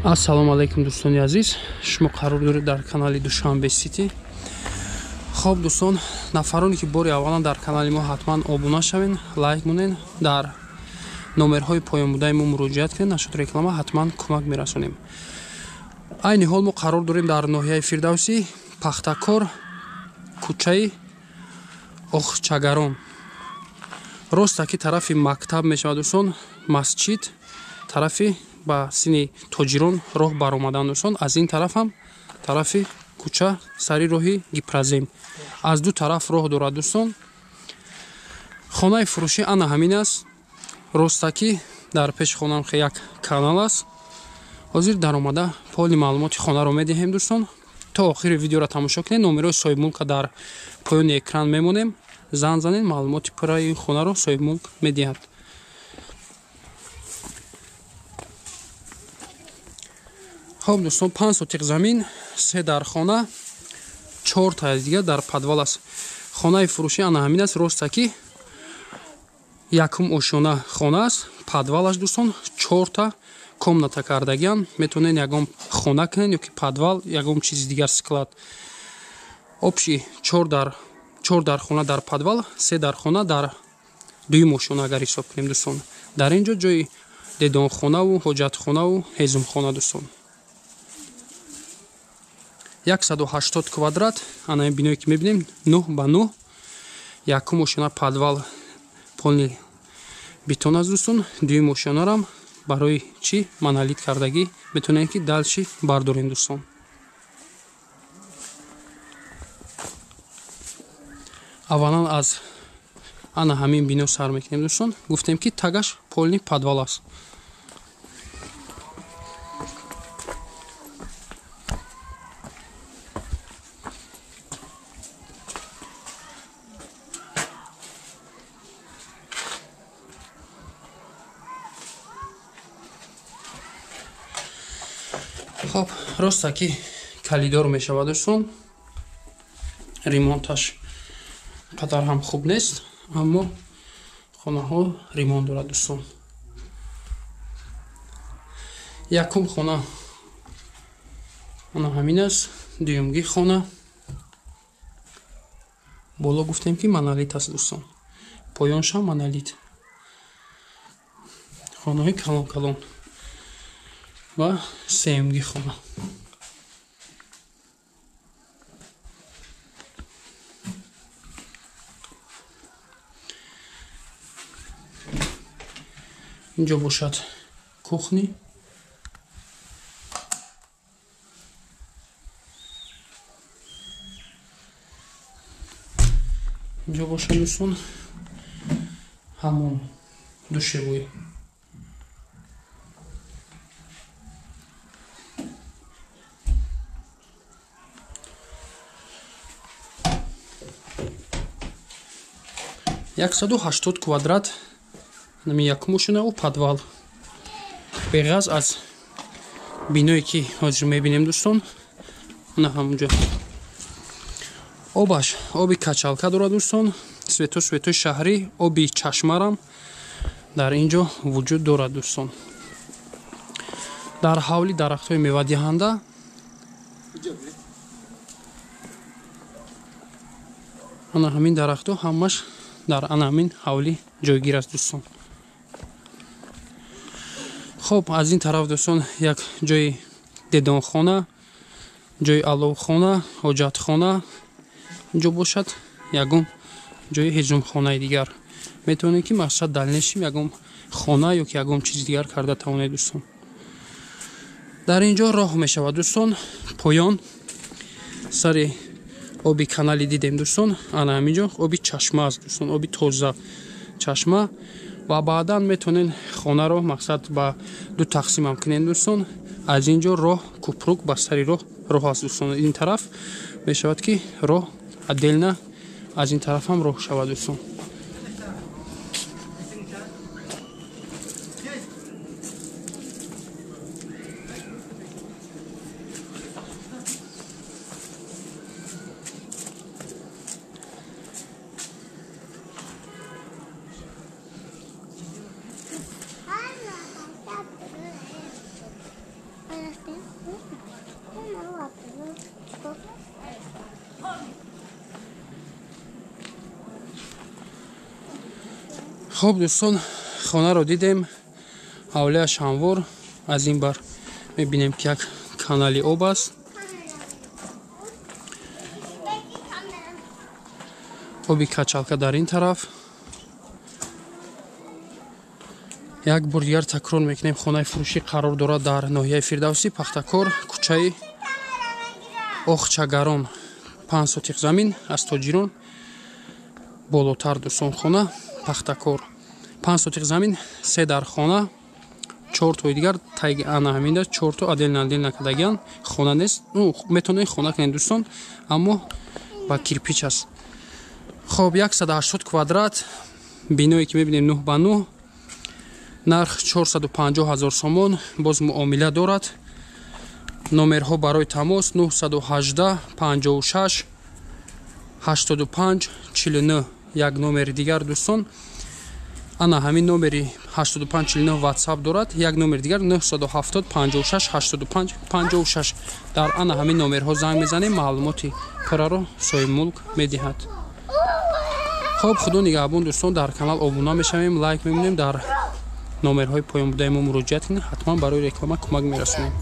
Ассалому алайкум дӯстони азиз, шумо қарор доред дар канали Душанбе Сити. Хоб дӯстон, нафароне ки бори аввалан дар канали мо ҳатман обуна шавен, лайк монен, дар номерҳои поёнбудаи мо муроҷиат кунед, нашуд реклама ҳатман кӯмак мерасонем. Айни ҳол мо қарор дорем дар ноҳияи Фирдавсӣ, Пахтакор, кӯчаи Охчагарон. Ростаки тарафи мактаб мешавад дӯстон, масҷид тарафи ба сини тоҷирон роҳ баромадан дӯстон, аз ин тараф ҳам тарафи кӯча сари роҳи Гипразем. Аз ду тараф роҳ дорад дӯстон. Хонаи фурӯшӣ ана ҳамин аст. Ростакӣ дар пеши хонаам як канал аст. Ҳозир даромада поли маълумоти хонаро медиҳем дӯстон. То охири видеоро тамошо кунед. Номерои соҳибмулка дар поёни экран мемонем. Зан занед, маълумоти пурраи хонаро соҳибмулк медиҳад. Хоб дӯстон, 5 сотиқ замин, 3 дар хона, 4 таи дигар дар подвал аст. Хонаи фурӯшӣ ана ҳамин аст. Ростакӣ якум ошёна хона аст. Подвалаш дӯстон 4 та комната кардагиан. Метавонед ягон хона кунед ё ки подвал, ягон чизи дигар, склад. Общий 4 дар хона дар подвал, 3 дар хона дар дуюм ошёна агар ҳисоб кунем дӯстон. Дар ин ҷо ҷои дедонхонаву ҳоҷатхонаву ҳезумхона дӯстон. 180 квадрат, ана ин биное ки мебинем 9 ба 9, якум ошёна подвал полни бетон аст дӯстон. Дуюм ошёнарам барои чӣ монолит кардагӣ метавонем ки дальше бардорем дӯстон. Аввалан аз ана ҳамин бино сар мекунем дӯстон. Гуфтем ки тагаш полни подвал аст. Хоб, ростаки калидор мешавад дӯстон. Ремонташ қадар ҳам хуб нест, аммо хонаҳо ремонт дорад дӯстон. Якум хона ана ҳамин аст, дуюмги хона боло гуфтем ки монолит аст дӯстон, поёншам монолит. Хонаҳои калон калон ва сеюмги хона. Инҷо бошад кухни. Инҷо бошад дӯстон ҳамон душевой. 180 квадрат нами якум ошёнаву подвал. Беғаз аз биное ки ҳозир мебинем дӯстон, ана ҳамонҷо обаш оби качалка дорад дӯстон. Светои шаҳрӣ, оби чашмарам дар ин ҷо вуҷуд дорад дӯстон. Дар ҳавли дарахтҳои мевадиҳанда ана ҳамин дарахтҳо ҳамаш дар ана ҳамин ҳавлӣ ҷойгир аст дӯстон. Хоб, аз ин тараф дӯстон як ҷои дедонхона, ҷои аловхона, ҳоҷатхона. Инҷо бошад ягон ҷои ҳезумхонаи дигар. Метавонед ки мақсад дальнейшем ягон хона ё ки ягон чизи дигар карда тавонед дӯстон. Дар ин ҷо роҳ мешавад дӯстон. Поён сари оби канали дидем дӯстон. Ана ҳамин ҷо оби чашма аст дӯстон, оби тоза чашма. Ва баъдан метавонед хонаро мақсад ба ду тақсимам кунед дӯстон. Аз ин ҷо роҳ купрук ба сари роҳ аст дӯстон. Ин тараф мешавад ки роҳ отдельно, аз ин тараф ҳам роҳ шавад дӯстон. Хуб дӯстон, хонаро дидем, ҳавлияш ҳамвор. Аз ин бар мебинем, ки як канали об аст. Оби качалка дар ин тараф. Як бор дигар такрор мекунем, хонаи фурӯшӣ қарор дорад дар ноҳияи Фирдавсӣ, Пахтакор, кӯчаи Охчагарон, 5 сотиқ замин аз тоҷирон болотар. Дӯстон, хона Пахтакор, 5 сотиқ замин, се дар хона, чортои дигар тайги ана ҳаминда, чорто отдельно отдельно кардагиан. Хона нест, метавонед хона кунед, дӯстон, аммо ба кирпич аст. Хоб, 180 квадрат биное ки мебинем, 9 ба 9, нарх 450 ҳазор сомон, боз муомила дорад. Номерҳо барои тамос: 918 56 85 49. Як номери дигар, дӯстон, ана ҳамин номери 85 49 WhatsApp дорад. Як номери дигар: 970 56 85 56. Дар ана ҳамин номерҳо занг мезанем, маълумоти пурраро соҳибмулк медиҳад. Хоб, худо нигаҳбон, дӯстон. Дар канал обуна мешавем, лайк мемонем, дар номерҳои поён будаи мо муроҷиат кунед, ҳатман барои реклама кӯмак мерасонем.